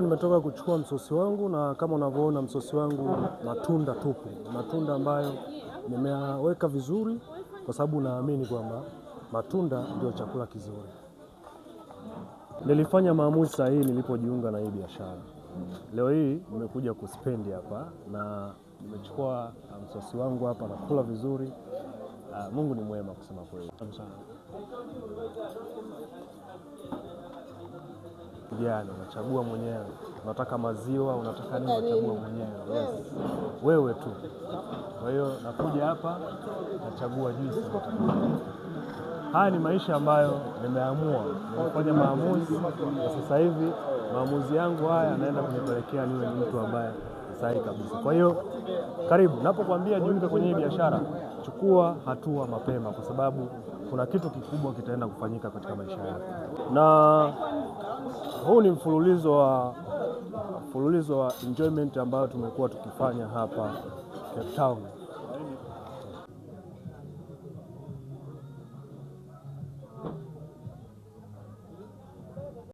Nimetoka kuchukua msosi wangu na kama unavyoona msosi wangu matunda tupu, matunda ambayo nimeyaweka vizuri kwa sababu naamini kwamba matunda ndio chakula kizuri. Nilifanya maamuzi sahihi nilipojiunga na hii biashara. Leo hii nimekuja kuspendi hapa na nimechukua msosi wangu hapa na kula vizuri. Mungu ni mwema kusema kweli. Kijana, unachagua mwenyewe, unataka maziwa, unataka nini, unachagua mwenyewe. Yes. Wewe tu. Kwa hiyo nakuja hapa nachagua juisi. Haya ni maisha ambayo nimeamua, nimefanya maamuzi na sasa hivi maamuzi yangu haya yanaenda kunipelekea niwe ni mtu ambaye sahihi kabisa. Kwa hiyo karibu, napokuambia jiunge kwenye hii biashara, chukua hatua mapema, kwa sababu kuna kitu kikubwa kitaenda kufanyika katika maisha yako. Na huu ni mfululizo wa enjoyment ambayo tumekuwa tukifanya hapa Cape Town.